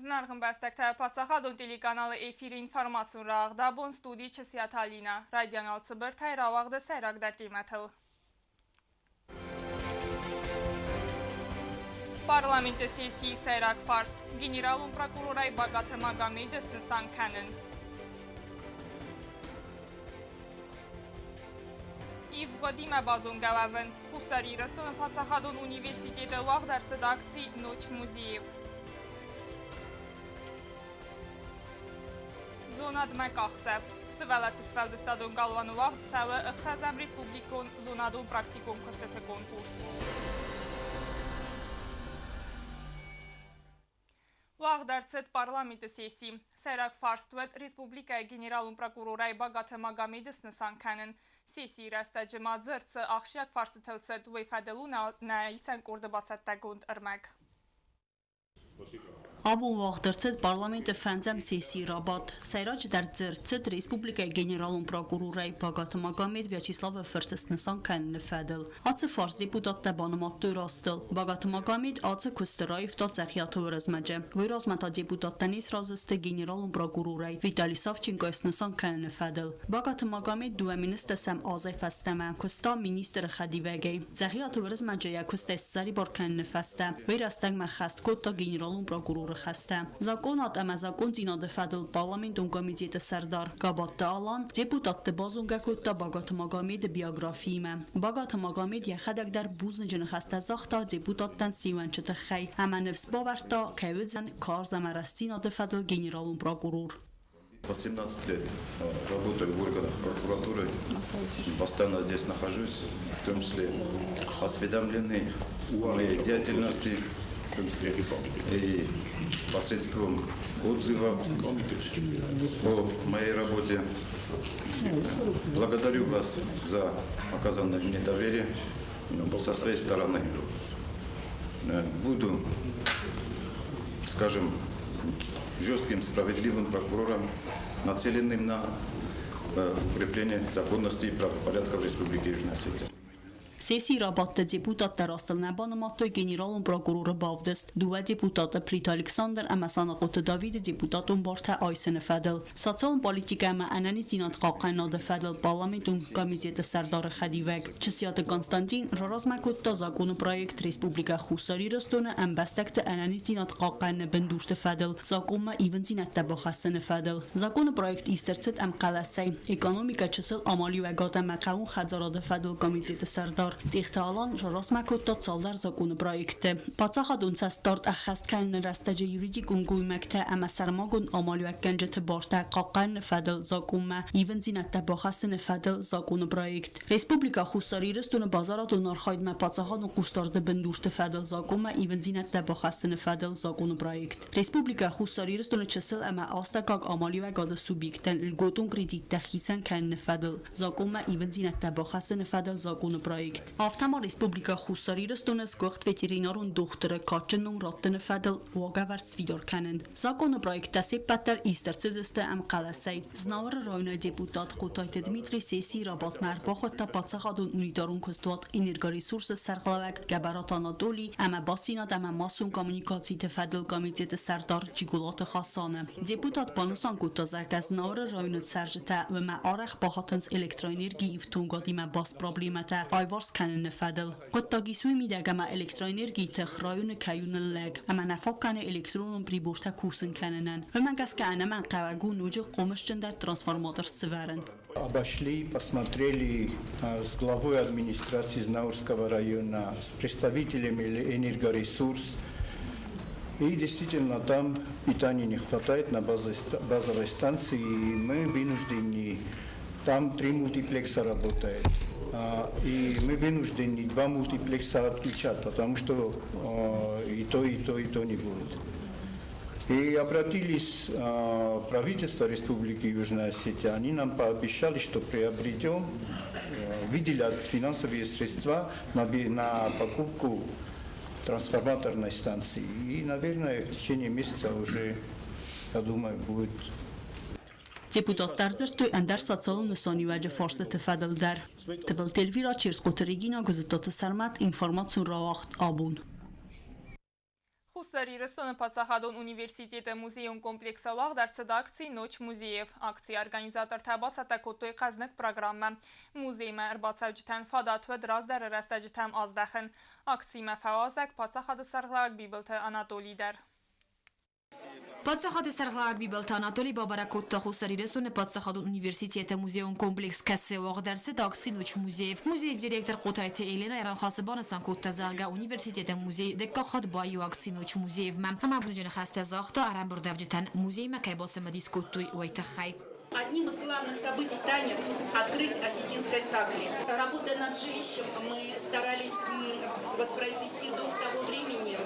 Зынаргъ ӕмбӕстӕгтӕ, паддзахадон телеканалы эфиры информацион рауагъд абон студийы Чысиаты Алинӕ. Райдиан алцыбыртӕй рауагъды сӕйрагдӕр темӕтыл. Парламенты сессийы сӕйраг фарст генералон прокурорӕй Багаты Магомеды снысан кӕнын. Ивгъуыдимӕ базонгӕ уӕвын. Хуссар Ирыстоны паддзахадон университеты уагъд ӕрцыд акци «Ночь музеев». Зонадмӕ къахдзӕф. Сывӕллӕтты сфӕлдыстадон галуаны уагъд цӕуы ӕхсӕзӕм республикон зонадон-практикон куыстыты конкурс. Уагъд ӕрцыд парламенты сесси. Сӕйраг фарст уӕд республикӕйы генералон прокурорӕй Багаты Магомеды снысан кӕнын. Сессийы рӕстӕджы ма дзырд цы ахсджиаг фарстытыл цыд, уый фӕдыл у нӕ исӕн къорды бацӕттӕгонд ӕрмӕг. Абон уагъд ӕрцыд парламенты фӕндзӕм сессийы рабадт. Сӕйраджыдӕр дзырд цыд республикӕйы генералон прокурорӕй Багаты Магомед Вячеславы фырты снысан кӕныны фӕдыл. Ацы фарс депутаттӕ банымадтой растыл. Багаты Магомед ацы куысты раивта Дзӕхиаты Уырызмӕджы. Уый размӕ та депутаттӕ не сразы сты генералон прокурорӕй Виталий Савченкойы снысан кӕныны фӕдыл. Багаты Магомед 2010 азӕй фӕстӕмӕ куыста министры хӕдивӕгӕй. Дзӕхиаты Уырызмӕджы йӕ куыстӕй ссӕрибар кӕныны фӕстӕ уый рӕстӕгмӕ хӕст кодта генералон прокуроры хӕстӕ. Закъонад ӕмӕ закъондзинады фӕдыл парламентон комитеты сӕрдар Габатты Алан депутатты базонгӕ кодта Багаты Магомеды биографиимӕ. Багаты Магомед йӕхӕдӕг дӕр бузныджы ныхӕстӕ загъта депутаттӕн сиуӕнчы тыххӕй ӕмӕ ныфс бавӕрдта, кӕй уыдзӕн карз ӕмӕ рӕстдзинады фӕдыл генералон прокурор. 18 лет работаю в органах прокуратуры, постоянно здесь нахожусь, в том числе осведомлены о моей деятельности и посредством отзывов о моей работе. Благодарю вас за оказанное мне доверие. Со своей стороны буду, скажем, жестким, справедливым прокурором, нацеленным на укрепление законности и правопорядка в Республике Южная Осетия. Сессийы рабадты депутаттӕ растыл нӕ банымадтой генералон прокуроры бавдыст, дыууӕ депутаты Плиты Александр ӕмӕ Санахъоты Давиды депутатон бартӕ айсыны фӕдыл. Социалон политикӕ ӕмӕ ӕнӕниздзинад хъахъхъӕнынады фӕдыл парламентон комитеты сӕрдары хӕдивӕг Чысиаты Константин раразмӕ кодта законы проект Республикӕ Хуссар Ирыстоны ӕмбӕстӕгты ӕнӕниздзинад хъахъхъӕныны бындурты фӕдыл закъонмӕ ивындзинӕдтӕ бахӕссыны фӕдыл. Законы проект ист ӕрцыд ӕмхъӕлӕсӕй. Экономикӕ чысыл амалиуӕгад ӕмӕ хъӕууон хӕдзарады фӕдыл комитеты сӕрдар Тъехты Алан раразмӕ кодта цалдӕр законы проекты. Паддзахадон цӕстдард ӕххӕст кӕныны рӕстӕджы юридикон гоймӕгтӕ ӕмӕ сӕрмагонд амалиуӕггӕнджыты бартӕ хъахъхъӕныны фӕдыл закъонмӕ ивындзинӕдтӕ бахӕссыны фӕдыл законы проект. Республикӕ Хуссар Ирыстоны базарадон архайдмӕ паддзахадон хъусдарды бындурты фӕдыл закъонмӕ ивындзинӕдтӕ бахӕссыны фӕдыл законы проект. Республикӕ Хуссар Ирыстоны чысыл ӕмӕ астӕуккаг амалиуӕгады субъекттӕн льготон кредиттӕ хицӕн кӕныны фӕдыл закъонмӕ ивындзинӕдтӕ бахӕссыны фӕдыл законы проект. Афтӕ ма Республикӕ Хуссар Ирыстоны сгуыхт ветеринарон дохтыры кадджын ном раттыны фӕдыл уагӕвӕрд сфидар кӕнын. Законы проекттӕ се ппӕт дӕр ист ӕрцыдысты ӕмхъӕлӕсӕй. Знауыры районы депутат Хъотайты Дмитрий сессийы рабадтмӕ ӕрбахуыдта паддзахадон унитарон куыстуат Энергоресурсы сӕргълӕууӕг Гӕбӕраты Анатолий ӕмӕ бастдзинад ӕмӕ массон коммуникациты фӕдыл комитеты сӕрдар Джиголаты Хасаны. Депутат банысан кодта, зӕгъгӕ, Знауыры районы цӕрджытӕ уымӕ арӕх бахатынц электроэнергийы ифтонгадимӕ баст проблемӕтӕ аиварс кӕныны фӕдыл. Хъуыддаг ис уый мидӕг, ӕмӕ электроэнергийы тых районы кӕй у ныллӕг, ӕмӕ нӕ фаг кӕны электронон прибортӕ кусын кӕнынӕн. Уымӕ гӕсгӕ ӕнӕмӕнгхъӕуӕг у ноджы хъомысджындӕр трансформатор сывӕрын. Обошли, посмотрели с главой администрации Знаурского района, с представителями энергоресурс. И действительно там питания не хватает на базовой станции, и мы вынуждены, там три мультиплекса работает. И мы вынуждены два мультиплекса отключать, потому что и то, и то, и то не будет. И обратились в правительство Республики Южная Осетия. Они нам пообещали, что приобретем, выделят финансовые средства на покупку трансформаторной станции. И, наверное, в течение месяца уже, я думаю, будет. Депутаттӕ ӕрдзырдтой ӕндӕр социалон нысаниуӕджы фарстыты фӕдыл дӕр. Тыбылты Эльвира, Чертхъоты Регина, Гуызыдтаты Сӕрмӕт, информацион рауагъд абон. Хуссар Ирыстоны паддзахадон университеты музейон комплексы уагъд ӕрцыд акци «Ночь музеев». Акцийы организатортӕ бацӕттӕ кодтой хъӕзныг программӕ. Музеймӕ ӕрбацӕуджытӕн фадат уӕд раздӕры рӕстӕджытӕм аздӕхын. Акцимӕ фӕуазӕг паддзахады сӕргълӕууӕг Бибылты Анатоли дӕр. Паддзахады сӕргълӕууӕг Бибылты Анатоли бабӕрӕг кодта Хуссар Ирыстоны паддзахадон университеты музейон комплекс, кӕцы уагъд ӕрцыд акци «Ночь музеев». Музейы директор Хъотайты Еленӕ раныхасы банысан кодта, зӕгъгӕ, университеты музей дыккаг хатт баиу акци «Ночь музеев»-мӕ ӕмӕ бузныджы ныхӕстӕ загъта ӕрӕмбырдуӕвджытӕн, музеймӕ кӕй бацымыдис кодтой, уый тыххӕй. Одним из главных событий станет открыть Осетинской сакли. Работая над жилищем, мы старались воспроизвести дух того времени,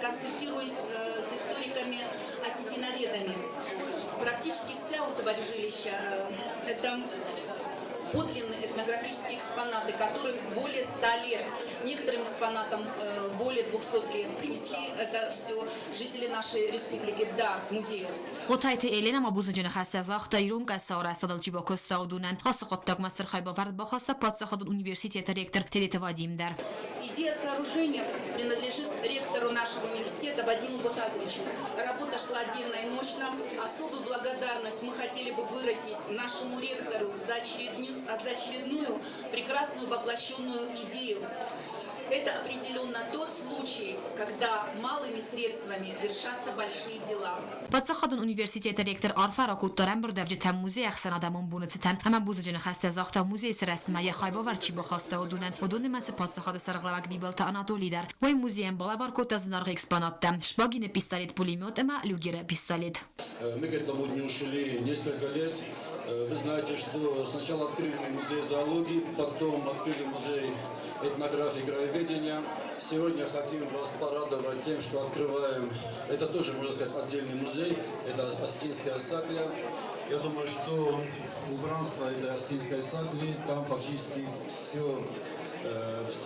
консультируясь с историками-осетиноведами. Практически вся утварь жилища – это подлинные этнографические экспонаты, которым более 100 лет. Некоторым экспонатам более 200 лет. Принесли это все жители нашей республики в дар музею. Хъотайты Еленӕ ма бузныджы ныхӕстӕ загъта ирон къӕссы арӕзтадыл чи бакуыста, уыдонӕн. Ацы хъуыддагмӕ стыр хайбавӕрд бахаста паддзахадон университеты ректор Тедеты Вадим дӕр. Идея сооружения принадлежит ректору нашего университета Вадиму Ботазовичу. Работа шла денно и ночно. Особую благодарность мы хотели бы выразить нашему ректору за очередную прекрасную воплощенную идею. Это определенно тот случай, когда малыми средствами вершатся большие дела. Паддзахадон университеты ректор арфӕ ракодта ӕрӕмбырдуӕвджытӕн музейы ӕхсӕнадӕмон боны цытӕн ӕмӕ бузныджы ныхӕстӕ загъта музейы сырӕзтмӕ йӕ хайбавӕрд чи бахаста, уыдонӕн. Уыдоны нымӕцы паддзахады сӕргълӕууӕг Бибылты Анатоли дӕр. Уый музейӕн балӕвар кодта зынаргъ экспонаттӕ, Шпагины пистолет-пулемет ӕмӕ Люгеры пистолет. Мы к этому дню шли несколько лет. Вы знаете, что сначала открыли мы музей зоологии, потом открыли музей этнографии и краеведения. Сегодня хотим вас порадовать тем, что открываем, это тоже, можно сказать, отдельный музей, это Осетинская сакля. Я думаю, что убранство этой Осетинской сакли, там фактически все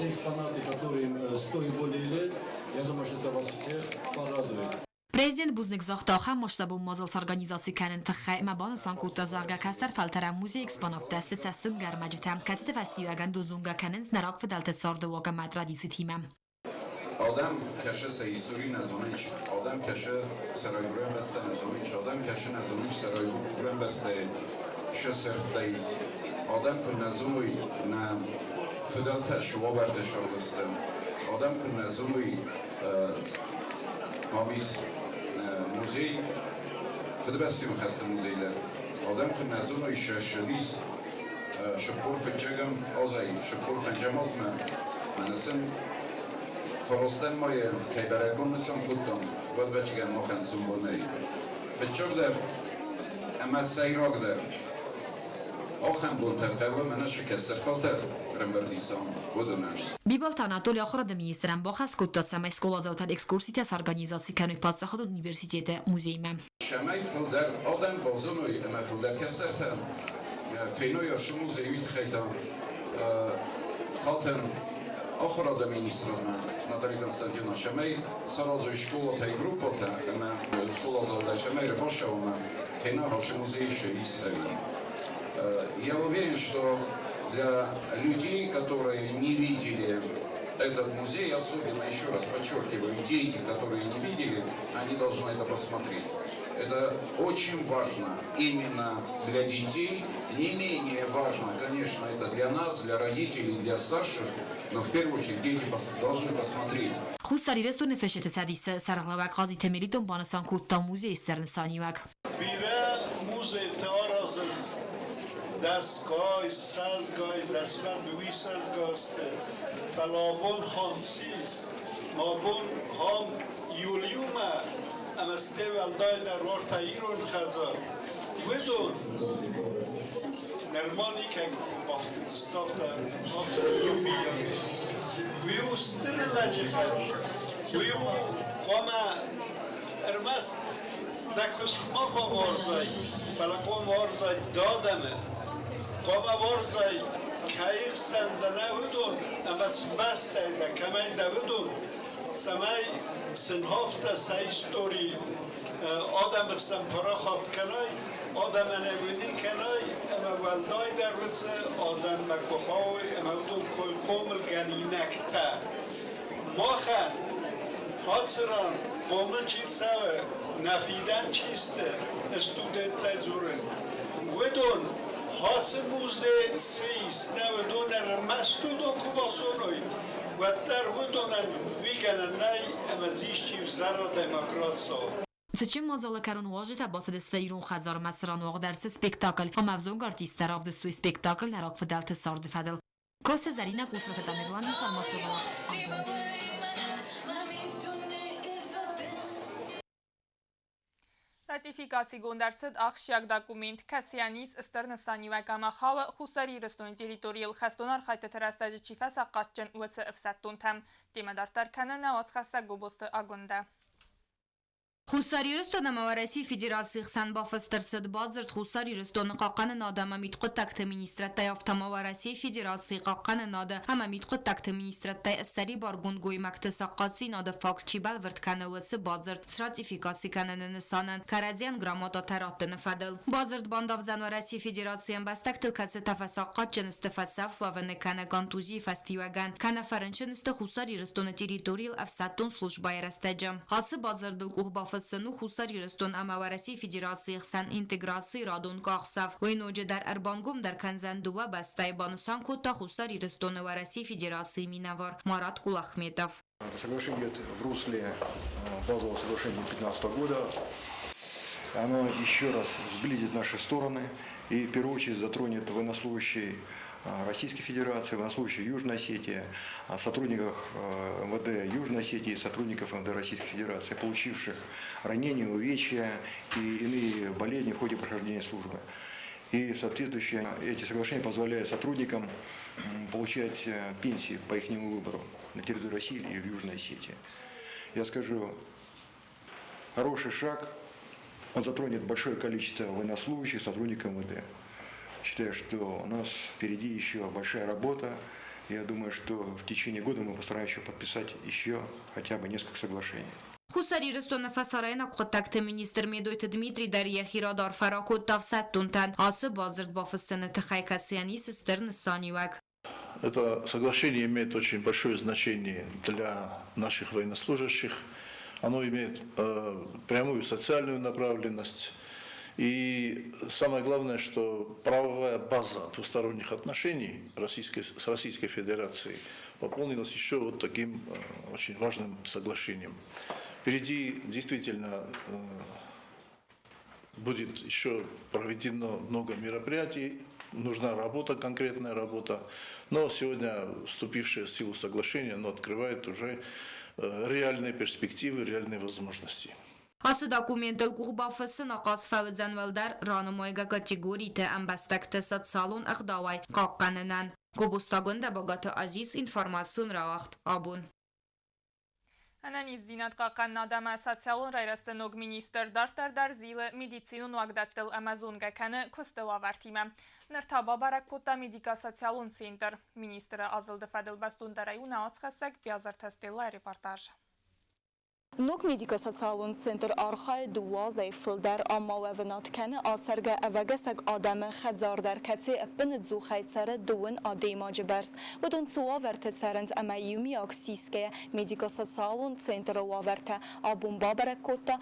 экспонаты, которые 100 и более лет, я думаю, что это вас всех порадует. Президент бузныг загъта ахӕм масштабон мадзал сорганизаци кӕныны тыххӕй ӕмӕ банысан кодта, зӕгъгӕ, кӕстӕр фӕлтӕрӕн музейы экспонаттӕ сты цӕстуынгӕ ӕрмӕджытӕ, кӕцыты фӕстиуӕгӕн дозонгӕ кӕнынц нӕ рагфыдӕлты царды уаг ӕмӕ традицитимӕ. Адӕм кӕсы сӕ истори нӕ зонынц, адӕм кӕсы сӕ райгуырӕн бӕстӕ нӕ зонынц, адӕм кӕсы нӕ зонынц сӕ райгуырӕн бӕстӕйы шы сырдтӕ ис. Адӕм куы нӕ зоной нӕ фыдӕлтӕ шы уавӕрты цардысты, адӕм куы нӕ зоной ам ис музей, Фыдыбӕстӕйон хӕсты музей дӕр. Адӕм куы нӕ зоной сӕ ссыдис 45 азӕй 45 азмӕ, мӕнӕ сын фарастӕм майы кӕй бӕрӕгбон нысан кодтам, уӕд ӕвӕццӕгӕн махӕн сомбон нӕй. Фыццагдӕр ӕмӕ сӕйрагдӕр ахӕм бонтӕ хъӕуы мӕнӕ шы кӕстӕр фӕлтӕр ӕрӕмбырд исам, уыдонӕн. Бибылты Анатоли ахуырады министрӕн бахӕс кодта, цӕмӕй скъоладзаутӕн экскурситӕ сорганизаци кӕной паддзахадон университеты музеймӕ. Цӕмӕй фылдӕр адӕм базоной ӕмӕ фылдӕр кӕстӕртӕ феной ашы музей, уый тыххӕй та хатын ахуырады министрадмӕ Наталья Константиновна, цӕмӕй саразой скъолатӕй группӕтӕ ӕмӕ скъоладзаутӕ цӕмӕй ӕрбацӕуа ӕмӕ фена ашы музейы шы ис ӕви. Я уверен, что для людей, которые не видели этот музей, особенно, еще раз подчеркиваю, дети, которые не видели, они должны это посмотреть. Это очень важно именно для детей, не менее важно, конечно, это для нас, для родителей, для старших, но в первую очередь дети должны посмотреть. Хуссар Ирыстоны Фысджыты цӕдисы сӕргълӕууӕг Хъазиты Мелитон банысан кодта музейы стыр нысаниуӕг. Бирӕ музейтӕ аразынц дӕсгай, ссӕдзгай, дӕсгай, дыууиссӕдзгай азты. Фӕлӕ абон хам ссис, абон хам июльмӕ ӕмӕ стӕй уӕлдайдӕр уартӕ ирон хӕдзар. Уыдон нырма никӕй къухы бафтыдысты афтӕ иу миллион. Уый у стыр лӕджыхъӕд. Уый у хъуамӕ ӕрмӕст дӕ куыст ма хъуамӕ уарзай, фӕлӕ хъуамӕ уарзай дӕ адӕмы. Хъуамӕ уарзай, кӕй хсӕн дӕ нӕ уыдон ӕмӕ цы бӕстӕйы дӕ, кӕмӕй дӕ уыдон, цӕмӕй сын афтӕ сӕ истори адӕмы хсӕн парахат кӕнай, адӕмӕн ӕвуынын кӕнай ӕмӕ уӕлдайдӕр уыцы адӕммӕ куы хауой ӕмӕ уыдон куы хъомылгӕнинӕгтӕ. Махӕн ацы ран хъомыл чи цӕуы, нӕ фидӕн чи сты, студенттӕй дзурын, уыдон ацы музейы цы ис, нӕ уыдон ӕрмӕст уыдон куы базоной, уӕддӕр уыдонӕн уый гӕнӕн нӕй ӕмӕ дзы исчи ӕвзӕр адӕймаг рацӕуа. Цытджын мадзалы кӕрон уазджытӕ бацыдысты Ирон хӕдзармӕ, цыран уагъд ӕрцыд спектакль, ӕмӕ ӕвзонг артисттӕ равдыстой спектакль нӕ рагфыдӕлты царды фӕдыл. Косты Зӕринӕ Косматы Тамерлан информацион рауагъд. Ратификацигонд ӕрцыд ахсджиаг документ, кӕцыйӕн ис стыр нысаниуӕг ӕмӕ хауы Хуссар Ирыстоны территорийыл хӕстон архӕйдтыты рӕстӕджы чи фӕсахъатджын, уыцы ӕфсӕддонтӕм. Темӕ дарддӕр кӕны нӕ уацхӕссӕг Гобозты Агуындӕ. Хуссар Ирыстон ӕмӕ Уӕрӕсейы Федерацийы хсӕн бафыст ӕрцыд бадзырд Хуссар Ирыстоны Хъахъхъӕнынад ӕмӕ мидхъуыддӕгты министрадтӕй, афтӕ ма Уӕрӕсейы Федерацийы Хъахъхъӕнынады ӕмӕ мидхъуыддӕгты министрадтӕй ссӕрибаргонд гоймӕгты сахъатдзинады факт чи бӕлвырд кӕны, уыцы бадзырд сратификаци кӕныны нысанӕн кӕрӕдзийӕн грамотатӕ раттыны фӕдыл. Бадзырд бандавдзӕн Уӕрӕсейы Федерацийы ӕмбӕстӕгтыл, кӕцытӕ фӕсахъхъатджын сты фӕцӕф уӕвыны кӕнӕ контузийы фӕстиуӕгӕн, кӕнӕ фӕрынчын сты Хуссар Ирыстоны территорийыл ӕфсӕддон службӕйы рӕстӕджы. Ацы бадзырдыл къух бафыссын у Хуссар Ирыстон ӕмӕ Уӕрӕсейы Федерацийы хсӕн интеграцийы радон къахдзӕф. Уый ноджыдӕр ӕрбангомдӕр кӕндзӕн дыууӕ бӕстӕйы, банысан кодта Хуссар Ирыстоны Уӕрӕсейы Федерацийы минӕвар Марат Кулахметов. Это соглашение идет в русле базового соглашения 2015 года. Оно еще раз сблизит наши стороны и в первую очередь затронет военнослужащих Российской Федерации, военнослужащих Южной Осетии, сотрудников МВД Южной Осетии и сотрудников МВД Российской Федерации, получивших ранения, увечья и иные болезни в ходе прохождения службы. И соответствующие эти соглашения позволяют сотрудникам получать пенсии по их выбору на территории России или в Южной Осетии. Я скажу, хороший шаг, он затронет большое количество военнослужащих, сотрудников МВД. Считаю, что у нас впереди еще большая работа. Я думаю, что в течение года мы постараемся еще подписать еще хотя бы несколько соглашений. Хуссар Ирыстоны фӕсарӕйнаг хъуыддӕгты министр Медойты Дмитрий дӕр йӕхи рад арфӕ ракодта ӕфсӕддонтӕн ацы бадзырд бафыссыны тыххӕй, кӕцыйӕн ис стыр нысаниуӕг. Это соглашение имеет очень большое значение для наших военнослужащих. Оно имеет прямую социальную направленность. И самое главное, что правовая база двусторонних отношений с Российской Федерацией пополнилась еще вот таким очень важным соглашением. Впереди действительно будет еще проведено много мероприятий, нужна работа, конкретная работа. Но сегодня вступившее в силу соглашение, оно открывает уже реальные перспективы, реальные возможности. Ацы документыл къух бафыссын ахъаз фӕуыдзӕн уӕлдӕр ранымайгӕ категориты ӕмбӕстӕгты социалон ӕгъдауӕй хъахъхъӕнынӕн. Гобозты Агуындӕ, Багаты Азиз, информацион рауагъд Абон. Ӕнӕниздзинад хъахъхъӕнынад ӕмӕ социалон райрӕзты ног министр дарддӕр дӕр зилы медицинон уагдӕттыл ӕмӕ зонгӕ кӕны куысты уавӕртимӕ. Ныр та бабӕрӕг кодта медико-социалон центр. Министры азылды фӕдыл бӕстондӕрӕй у нӕ уацхӕссӕг Биазырты Стеллайы репортаж. Ног медико-социалон центр архайы дыууӕ азӕй фылдӕр. Ам ма уӕвынад кӕны ацӕргӕ ӕвӕгӕсӕг адӕмы хӕдзар дӕр, кӕцы ӕппынӕдзухӕй цӕры дыууын адӕймаджы бӕрц. Уыдон цы уавӕрты цӕрынц ӕмӕ иумиаг сисгӕйӕ медико-социалон центры уавӕртӕ абон бабӕрӕг кодта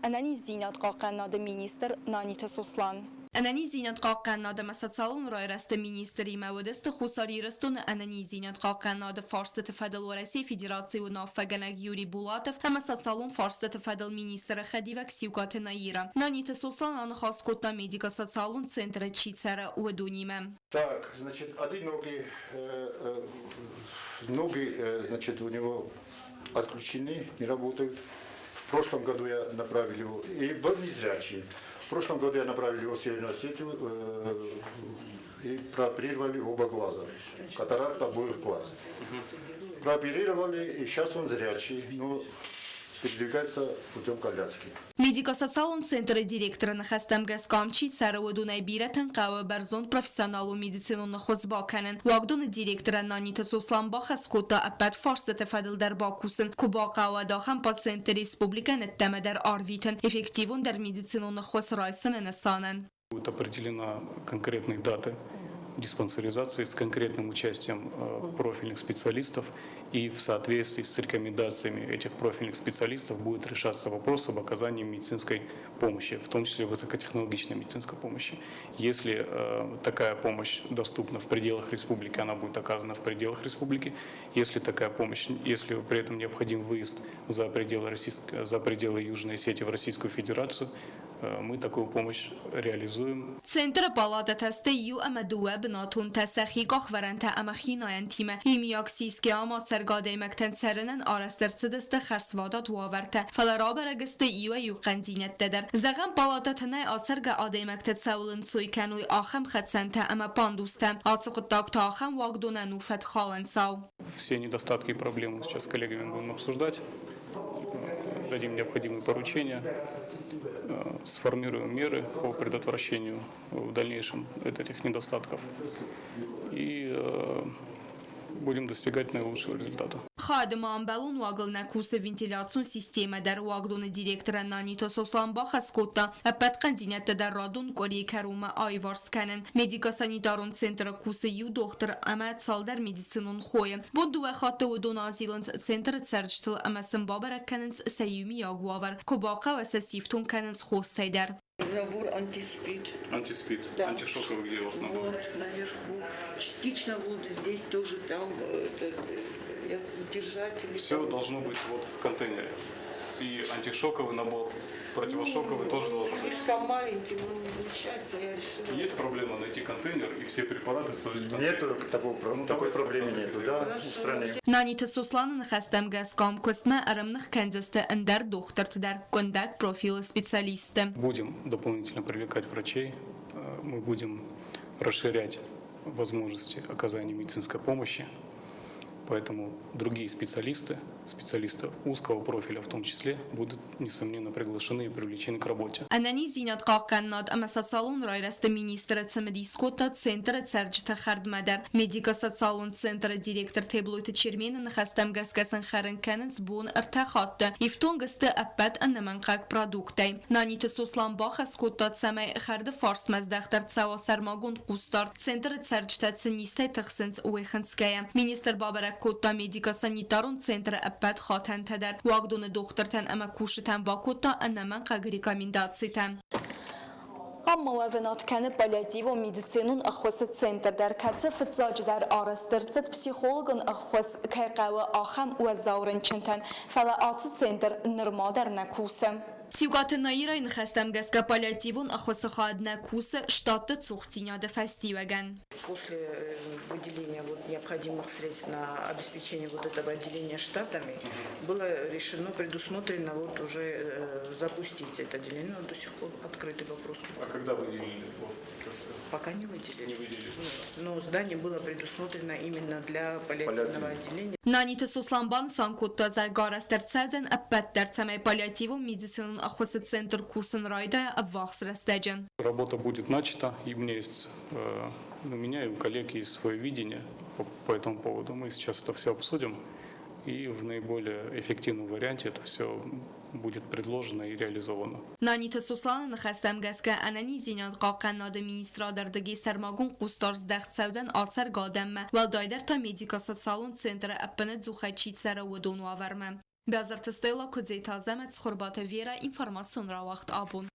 ӕнӕниздзинад хъахъхъӕнынады министр Наниты Сослан. Ӕнӕниздзинад хъахъхъӕнынад ӕмӕ социалон райрӕзты министримӕ уыдысты Хуссар Ирыстоны ӕнӕниздзинад хъахъхъӕнынады фарстыты фӕдыл Уӕрӕсейы Федерацийы уынаффӕгӕнӕг Юрий Булатов ӕмӕ социалон фарстыты фӕдыл министры хӕдивӕг Сиукъаты Наира. Наниты Сослан аныхас кодта медико-социалон центры чи цӕры, уыдонимӕ. Так, значит, одни ноги, ноги, значит, у него отключены, не работают. В прошлом году я направил его, и был незрячий. В прошлом году я направил его в Северную Осетию и прооперировали оба глаза. Катаракта обоих глаз. Прооперировали, и сейчас он зрячий, но передвигается путем коляски. Медико-социалон центры директоры ныхӕстӕм гӕсгӕ ам чи цӕры, уыдонӕй бирӕтӕн хъӕуы бӕрзонд профессионалон медицинон ӕххуыс бакӕнын. Уагдоны директорӕн Наниты Сослан бахӕс кодта ӕппӕт фарстыты фӕдыл дӕр бакусын, куы бахъӕуа, ахӕм пациентты республикӕ ӕддӕмӕ дӕр арвитын, эффективондӕр медицинон ӕххуыс райсыны нысанӕн. Будет определена конкретные даты. Диспансеризации с конкретным участием профильных специалистов, и в соответствии с рекомендациями этих профильных специалистов будет решаться вопрос об оказании медицинской помощи, в том числе высокотехнологичной медицинской помощи. Если такая помощь доступна в пределах республики, она будет оказана в пределах республики. Если такая помощь, если при этом необходим выезд за пределы Южной Осетии в Российскую Федерацию, мы такую помощь реализуем. Центры палатӕтӕ сты иу ӕмӕ дыууӕ бынатонтӕ сӕхи къахвӕрӕнтӕ ӕмӕ хинайӕнтимӕ. Иумиаг сисгӕ ӕмӕ ацӕргӕ адӕймӕгтӕн цӕрынӕн арӕзт ӕрцыдысты хӕрзвадат уавӕртӕ, фӕлӕ рабӕрӕг сты иуӕй-иу хъӕндзинӕдтӕ дӕр. Зӕгъӕм, палатӕты нӕй ацӕргӕ адӕймӕгтӕ цӕуыл ӕнцой кӕной, ахӕм хӕцӕнтӕ ӕмӕ пандустӕ. Ацы хъуыддаг та ахӕм уагдонӕн у фӕткхалӕн цау. Все недостатки и проблемы сейчас с коллегами будем обсуждать, дадим необходимые поручения, сформируем меры по предотвращению в дальнейшем этих недостатков и будем достигать наилучшего результата. Хайады ма ӕмбӕлон уагыл нӕ кусы вентиляцион системӕ дӕр. Уагдоны директорӕн Наниты Сослан бахӕс кодта, ӕппӕт хъӕндзинӕдтӕ дӕр радон къуырийы кӕронмӕ аиварс кӕнын. Медико-санитарон центры кусы иу дохтыр ӕмӕ цалдӕр медицинон хойы. Бон дыууӕ хатты уыдон азилынц центры цӕрджытыл ӕмӕ сын бабӕрӕг кӕнынц сӕ иумиаг уавӕр. Куы бахъӕуа сӕ сифтонг кӕнынц хостӕй дӕр. Набор антиспид. Антиспид? Да. Антишоковый где у вас набор? Вот, наверху. Частично вот здесь тоже там этот, держатели. Все должно быть вот в контейнере. И антишоковый набор, противошоковый, ну, тоже должен быть. Слишком маленький, он не вмещается, я решила. Есть проблема найти контейнер и все препараты сложить в контейнер? Нету такого, ну, такой проблемы нету, да, в стране. Наниты Сосланы ныхӕстӕм гӕсгӕ ам куыстмӕ ӕрӕмных кӕндзысты ӕндӕр дохтырты дӕр, къуындӕг профилы специалистты. Будем дополнительно привлекать врачей, мы будем расширять возможности оказания медицинской помощи, поэтому другие специалисты, специалисты узкого профиля в том числе, будут, несомненно, приглашены и привлечены к работе. Ӕнӕниздзинад хъахъхъӕнынад ӕмӕ социалон райрӕзты министры цымыдис кодта центры цӕрджыты хӕрдмӕ дӕр. Медико-социалон центры директор Теблойты Чермены ныхӕстӕм гӕсгӕ сын хӕрын кӕнынц бон ӕртӕ хатты. Ифтонг сты ӕппӕт ӕнӕмӕнгхъӕуӕг продукттӕй. Наниты Сослан бахӕс кодта, цӕмӕй хӕрды фарстмӕ здӕхт ӕрцӕуа сӕрмагонд хъусдард, центры цӕрджытӕ цы низтӕй тыхсынц, уый хынцгӕйӕ. Министр бабӕрӕг кодта медико-санитарон центры ӕппӕт хатӕнтӕ дӕр. Уагдоны дохтыртӕн ӕмӕ кусджытӕн бакодта ӕнӕмӕнгхъӕуӕг рекомендацитӕ. Ам ма уӕвынад кӕны паллиативон медицинон ӕххуысы центр дӕр, кӕцы фыццаджыдӕр арӕзт ӕрцыд психологон ӕххуыс кӕй хъӕуы, ахӕм уӕззау рынчынтӕн. Фӕлӕ ацы центр нырма дӕр нӕ кусы. Сиукъаты Наирайы ныхӕстӕм гӕсгӕ паллиативон ӕххуысы хайад нӕ кусы штатты цухдзинады фӕстиуӕгӕн. После выделения вот необходимых средств на обеспечение вот этого отделения штатами было решено, предусмотрено вот уже запустить это отделение, но до сих пор открытый вопрос. А когда выделили? Пока не выделили. Не выделили. Нет, но здание было предусмотрено именно для паллиативного отделения. Наниты Сослан банысан кодта, зӕгъгӕ, арӕзт ӕрцӕудзӕн ӕппӕт дӕр, цӕмӕй паллиативон медицинон ӕххуысы центр кусын райдайа ӕввахс рӕстӕджы. Работа будет начата, и у меня есть, у меня и у коллег есть свое видение по этому поводу. Мы сейчас это все обсудим, и в наиболее эффективном варианте это все будет предложено и реализовано. Наниты Сосланы ныхӕстӕм гӕсгӕ ӕнӕниздзинад хъахъхъӕнынады министрады ӕрдыгӕй сӕрмагонд хъусдард здӕхт цӕудзӕн ацӕргӕ адӕммӕ, уӕлдайдӕр та медико-социалон центры ӕппынӕдзухӕй чи цӕры, уыдон уавӕрмӕ. Бязырты Стелла, Куыдзеты Азӕмӕт, Цхуырбаты Вера, информацион рауагъд Абон.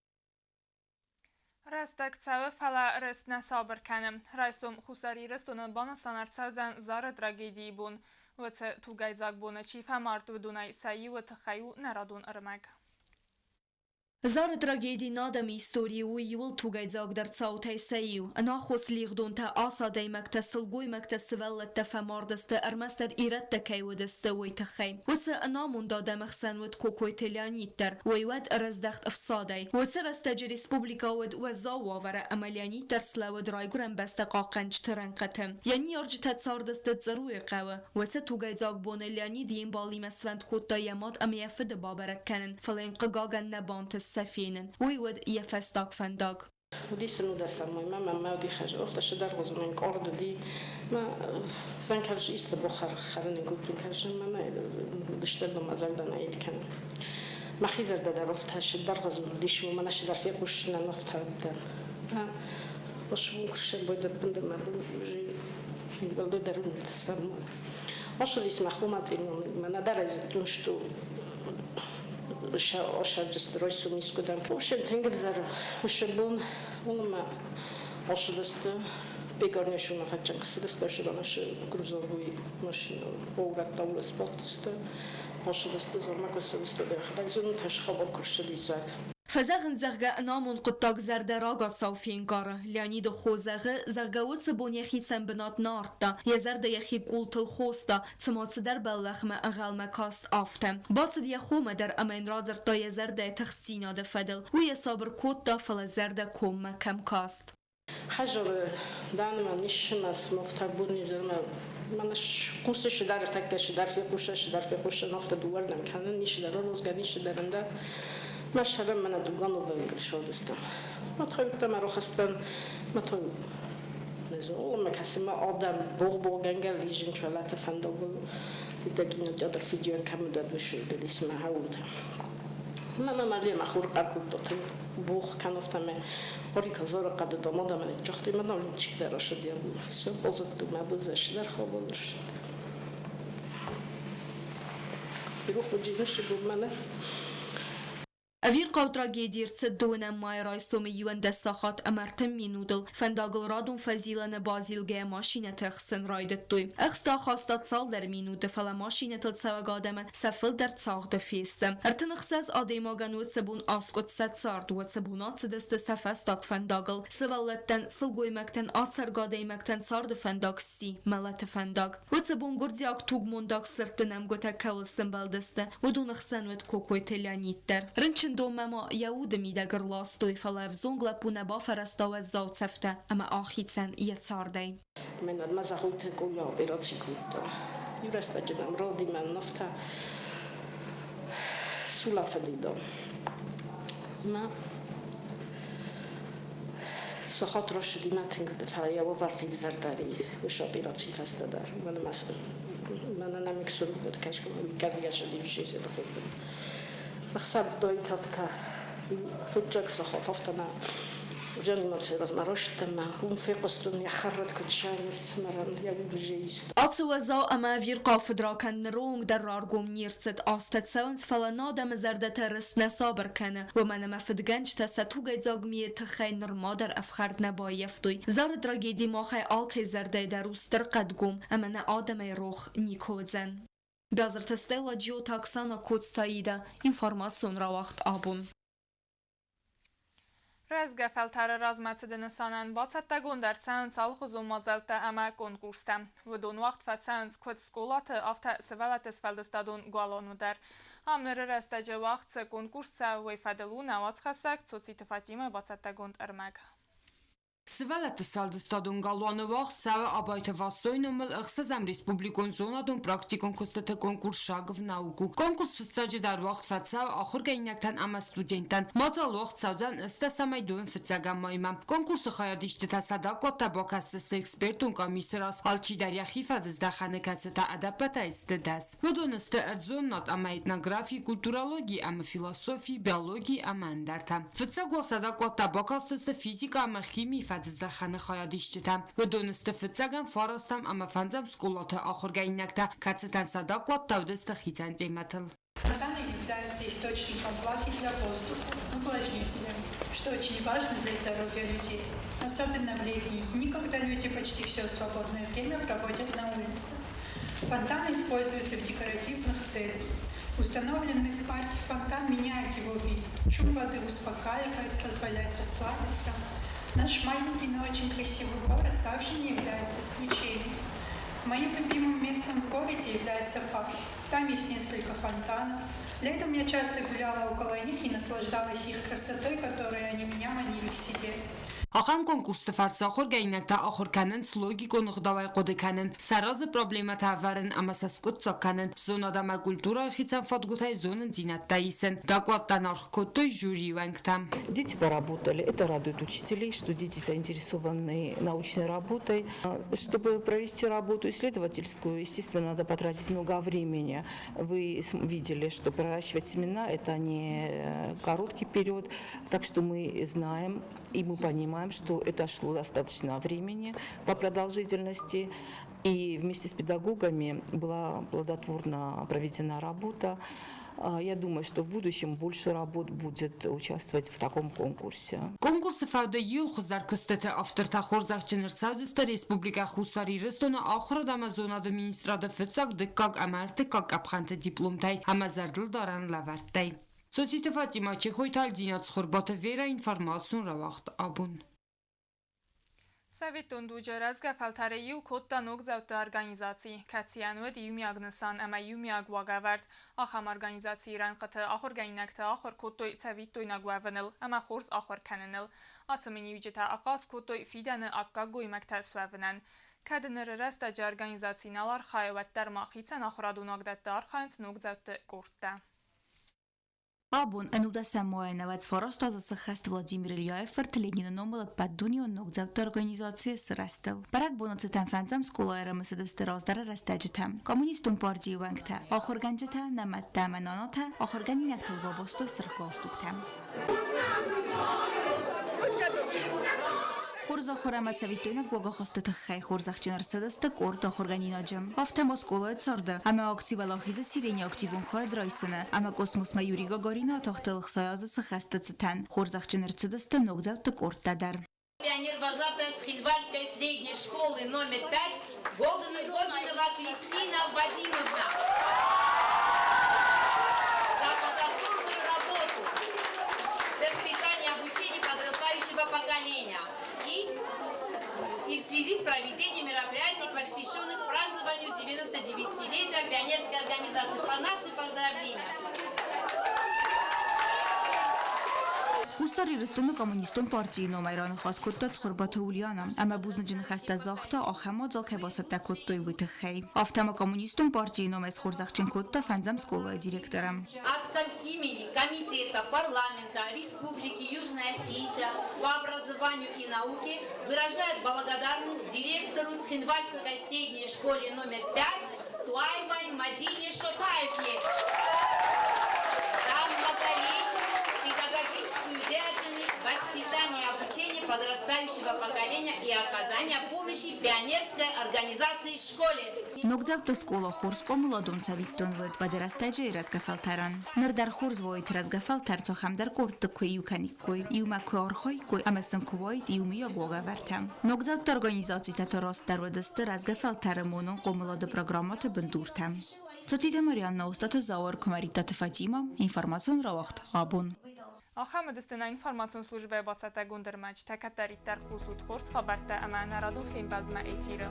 Рӕстӕг цӕуы, фӕлӕ рыст нӕ сабыр кӕны. Райсом Хуссар Ирыстоны банысан ӕрцӕудзӕн Зары трагедийы бон. Уыцы тугӕйдзаг боны чи фӕмард, уыдонӕй сӕ иуы тыххӕй у нӕ радон ӕрмӕг. Зары трагеди нӕ адӕмы историйы у иууыл тугӕйдзагдӕр цаутӕй сӕ иу. Ӕнаххос лигъдонтӕ, ас адӕймӕгтӕ, сылгоймӕгтӕ, сывӕллӕттӕ фӕмардысты, ӕрмӕстдӕр ирӕттӕ кӕй уыдысты, уый тыххӕй. Уыцы ӕнамонд адӕмы хсӕн уыд Кокойты Леонид дӕр. Уый уӕд ӕрӕздӕхт ӕфсадӕй. Уыцы рӕстӕджы республикӕ уыд уӕззау уавӕры ӕмӕ Леонид дӕр слӕууыд райгуырӕн бӕстӕ хъахъхъӕнджыты рӕнхъыты. Йӕ ныййарджытӕ цардысты Църуйы хъӕуы. Уыцы тугӕйдзаг боны Леонид йе мбалимӕ сфӕнд кодта йӕ мад ӕмӕ йӕ фыды бабӕрӕг кӕнын, фӕлӕ йын хъыгагӕн нӕ бантыст сӕ фенын. Уый уыд йӕ фӕстаг фӕндаг. Уыди сын удӕсӕмоймӕ, мӕ уыди хӕрз сыдӕргъуызон къорд уыди. Мӕ зӕн кӕрз ислы бохар хӕрыны гуыппын кӕрзын мӕ дыстӕрдӕм зӕрдӕ нӕ ид кӕны. Мӕхи зӕрдӕ дӕр офтӕ сыдӕргъуызон уыдис, уымӕн ӕз дӕр фехъусынӕн офтӕ уыдтӕн. Фӕзӕгъынц, зӕгъгӕ, ӕнамонд хъуыддаг зӕрдӕ рагацау фенкъары. Леониды хо зӕгъы, зӕгъгӕ, уыцы бон йӕхицӕн бынат нӕ ардта, йӕ зӕрдӕ йӕхи къултыл хоста, цыма цыдӕр бӕллӕхмӕ ӕнхъӕлмӕ каст, афтӕ. Бацыд йӕ хомӕ дӕр ӕмӕ йын радзырдта йӕ зӕрдӕйы тыхстдзинады фӕдыл. Уый йӕ сабыр кодта, фӕлӕ зӕрдӕ коммӕ кӕм каст. Хӕдзары дӕнмӕ ниссымӕ смофтӕ мӕнӕ хъусы сыдӕр тӕккӕ сыдӕр фехъуса, сыдӕр фехъуса, нофтӕ дыууӕрдӕм кӕнын, нисыдӕр розгӕ, нисыдӕр ӕндӕр. Мӕ сӕрӕн мӕнӕ дугановы гришодыстӕм. Матхойуттӕ мӕ рохастан, матой мӕ кӕсымӕ адӕм богъ-богъгӕнгӕ лизын чуалаты фӕндагыл. Титӕ кинотеатр видео кӕмдӕр вышедалисмӕ хаута. Мама малема хур къакутто бог канофтаме орика зора қадыда мадаман чохты мадам чиктер ошодия все позатту мә бузашдар хоболш. Фирух буджинуши бумана. Ӕвирхъау трагеди ӕрцыд дыууынӕм майы райсомы 11 сахат ӕмӕ 30 минутыл. Фӕндагыл радон фӕзилӕны базилгӕйӕ машинӕтӕ ӕхсын райдыдтой. Ӕхст ахаста цалдӕр минуты, фӕлӕ машинӕтыл цӕуӕг адӕмӕн сӕ фылдӕр цагъды фесты. 36 адӕймагӕн уыцы бон аскъуыд сӕ цард, уыцы бон ацыдысты сӕ фӕстаг фӕндагыл. Сывӕллӕттӕн, сылгоймӕгтӕн, ацӕргӕ адӕймӕгтӕн царды фӕндаг сси мӕлӕты фӕндаг. Уыцы бон гуырдзиаг тугмондаг сырдты нӕмгуытӕ кӕуыл сӕмбӕлдысты, уыдоны хсӕн уыд Кокойты Леонид дӕр. Рынчындонмӕ ма йӕ уды мидӕг ӕрластой, фӕлӕ ӕвзонг лӕппу нӕ бафӕрӕзта уӕззау цӕфтӕ ӕмӕ ахицӕн йӕ цардӕй. Мӕнӕн ма зӕгъуйтӕ къула операци кодта. Иу рӕстӕджы нӕм родимӕ ныфтӕ сулӕфыди Ма сахат рашыди ма тынг фӕлӕ йӕ уавӕр февзӕрдӕр и уыцы операцийы фӕстӕ дӕр. Мӕнӕ нӕм эксург кӕргӕсыди Махсабдой тапка фыццаг сахат афтӕ Ацы уӕззау ӕмӕ ӕвирхъау фыдракӕнд ныры онг дӕр раргом не рцыд. Азтӕ цӕуынц, фӕлӕ нӕ адӕмы зӕрдӕтӕ рыст нӕ сабыр кӕны, уымӕн ӕмӕ фыдгӕнджытӕ сӕ тугӕйдзаг мийы тыххӕй нырма дӕр ӕфхӕрд нӕ баййӕфтой. Зары трагеди махӕй алкӕй зӕрдӕйы дӕр у стыр хъӕдгом ӕмӕ нӕ адӕмӕй рох никуы уыдзӕн. Бязырты Стелла, Джиоты Оксана, Коцты Аида. Информацион рауагъд абон. Рӕзгӕ фӕлтӕры размӕцыды нысанӕн бацӕттӕгонд ӕрцӕуынц алыхуызон мадзӕлттӕ ӕмӕ конкурстӕ. Уыдон уагъд фӕцӕуынц куыд скъолаты, афтӕ сывӕллӕтты сфӕлдыстадон галуаны дӕр. Ам ныры рӕстӕджы уагъд цы конкурс цӕуы, уый фӕдыл у нӕ уацхӕссӕг Цоциты Фатимӕ бацӕттӕгонд ӕрмӕг. Сывӕллӕтты сфӕлдыстадон галуаны уагъд цӕуы Абайты Вассойы номыл ӕхсӕзӕм республикон зонадон-практикон куыстыты конкурс «Шаг в науку». Конкурс фыццаджыдӕр уагъд фӕцӕуы ахуыргӕнинӕгтӕн ӕмӕ студенттӕн. Мадзал уагъд цӕудзӕн ӕстдӕсӕмӕй дыууын фыццӕгӕм маймӕ. Конкурсы хайадисджытӕ сӕ докладтӕ бакӕсдзысты экспертон къамисы раз. Алчидӕр йӕхи фӕдыздӕхӕны, кӕцытӕ ӕдӕппӕтӕй сты 10. Уыдон сты ӕрдзонынад ӕмӕ этнографи, культурологи ӕмӕ философи, биологи ӕмӕ ӕндӕртӕ. Фыццаг уал сӕ докладтӕ бакастысты физикӕ ӕмӕ химийы фӕдыздӕхӕны хайадисджытӕ. Уыдон сты фыццӕгӕм, фарастӕм ӕмӕ фӕндзӕм скъолаты ахуыргӕнинӕгтӕ, кӕцытӕн сӕ докладтӕ уыдысты хицӕн темӕтыл. Фонтаны являются источником влаги для воздуха, увлажнителем, что очень важно для здоровья людей, особенно в летние дни, когда люди почти все свободное время проводят на улице. Фонтаны используются в декоративных целях. Установленный в парке фонтан меняет его вид. Шум воды успокаивает, позволяет расслабиться. Наш маленький, но очень красивый город также не является исключением. Моим любимым местом в городе является парк. Там есть несколько фонтанов. Летом я часто гуляла около них и наслаждалась их красотой, которой они меня манили к себе. Ахӕм конкурсты фӕрцы ахуыргӕнинӕгтӕ ахуыр кӕнынц логикон ӕгъдауӕй хъуыды кӕнын, сӕ разы проблемӕтӕ ӕвӕрын ӕмӕ сӕ скъуыддзаг кӕнын, зонад ӕмӕ культурӕйы хицӕн фадгуытӕй зонындзинӕдтӕ исын. Докладтӕн аргъ кодтой жюрийы уӕнгтӕ. Дети поработали. Это радует учителей, что дети заинтересованы научной работой. Чтобы провести работу Работу исследовательскую, естественно, надо потратить много времени. Вы видели, что проращивать семена – это не короткий период, так что мы знаем и мы понимаем, что это шло достаточно времени по продолжительности. И вместе с педагогами была плодотворно проведена работа. Я думаю, что в будущем больше работ будет участвовать в таком конкурсе. Конкурсы фӕдыл иууыл хуыздӕр куыстыты автортӕ хорзӕхджын ӕрцӕудзысты Республикӕ Хуссар Ирыстоны Ахуырад ӕмӕ зонады министрады фыццаг, дыккаг ӕмӕ ӕртыккаг къӕпхӕнты дипломтӕй ӕмӕ зӕрдылдарӕн лӕвӕрттӕй. Цоциты Фатимӕ, Чехойты Альдина, Цхуырбаты Вера, информацион рауагъд абон. Советон дуджы рӕзгӕ фӕлтӕры иу кодта ногдзӕутты организаци, кӕцыйӕн уыд иумиаг нысан ӕмӕ иумиаг уагӕвӕрд. Ахӕм организацийы рӕнхъыты ахуыргӕнинӕгтӕ ахуыр кодтой цӕвиттойнаг уӕвыныл ӕмӕ хорз ахуыр кӕныныл. Ацы миниуджытӕ ахъаз кодтой фидӕны аккаг гоймӕгтӕ суӕвынӕн. Кӕд ныры рӕстӕджы организаци нал архайы, уӕддӕр ма хицӕн ахуырадон уагдӕтты архайынц ногдзӕутты къордтӕ. Абон 19 майы 99 азы сыххӕст Владимир Ильяйы фырт Ленины номыл ӕппӕтдунеон ногдзӕутты организацийы сырӕзтыл. Бӕрӕгбоны цытӕн фӕндзӕм скъолайы ӕрымысыдысты раздӕры рӕстӕджытӕ. Коммунистон партийы уӕнгтӕ, ахуыргӕнджытӕ, нӕ мӕдтӕ ӕмӕ нанатӕ ахуыргӕнинӕгтыл бабастой сырх галстуктӕ. Хорз ахуыр ӕмӕ цӕвиттойнаг уагахасты тыххӕй хорзӕхджын ӕрцыдысты къорд ахуыргӕнинаджы. Афтӕ ма скъолайы царды ӕмӕ акци Уӕлахизы сирени активон хайад райсыны ӕмӕ космосмӕ Юрий Гагарины атахтыл 60 азы сыхӕсты цытӕн хорзӕхджын ӕрцыдысты ногдзӕутты къордтӕ дӕр. Пионервожатая Цхинвальской средней школы номер 5 Гогинова Кристина Вадимовна за плодотворную работу в воспитании и обучении подрастающего поколения и в связи с проведением мероприятий, посвященных празднованию 99-летия пионерской организации. По наши поздравления! Хуссар Ирыстоны Коммунистон партийы номӕй раныхас кодта Цхуырбаты Ульяна ӕмӕ бузныджы ныхӕстӕ загъта, ахӕм мадзал кӕй бацӕттӕ кодтой, уый тыххӕй. Афтӕ ма Коммунистон партийы номӕй схорзӕхджын кодта фӕндзӕм скъолайы директоры. От имени Комитета парламента Республики Южная Осетия по образованию и науке выражает благодарность директору Цхинвальской средней школы номер 5 Туаевой Мадине Шотаевне за многолетнюю педагогическую деятельность, воспитание и обучение подрастающего поколения и оказание помощи пионерской организации школе. Ногдзӕутты скъола хорз хъомыладон цӕвиттон уыд уӕды рӕстӕджы рӕзгӕ фӕлтӕрӕн. Ныр дӕр хорз уаид рӕзгӕ фӕлтӕр цахӕмдӕр къордты куы иу кӕниккой, иумӕ куы архаиккой ӕмӕ сын куы уаид иумӕйаг уагӕвӕртӕ. Ногдзӕутты организацитӕ та растдӕр уыдысты рӕзгӕ фӕлтӕры монон хъомылады программӕты бындуртӕ. Цоциты Марианна, Остъаты Зауыр, Куымӕридтаты Фатимӕ, информацион рауагъд «Абон». Ахӕм уыдысты нӕ информацион службӕйы бацӕттӕгонд ӕрмӕджытӕ. Кӕддӕриддӕр хъусут хорз хабӕрттӕ ӕмӕ нӕ радон фембӕлдмӕ эфиры.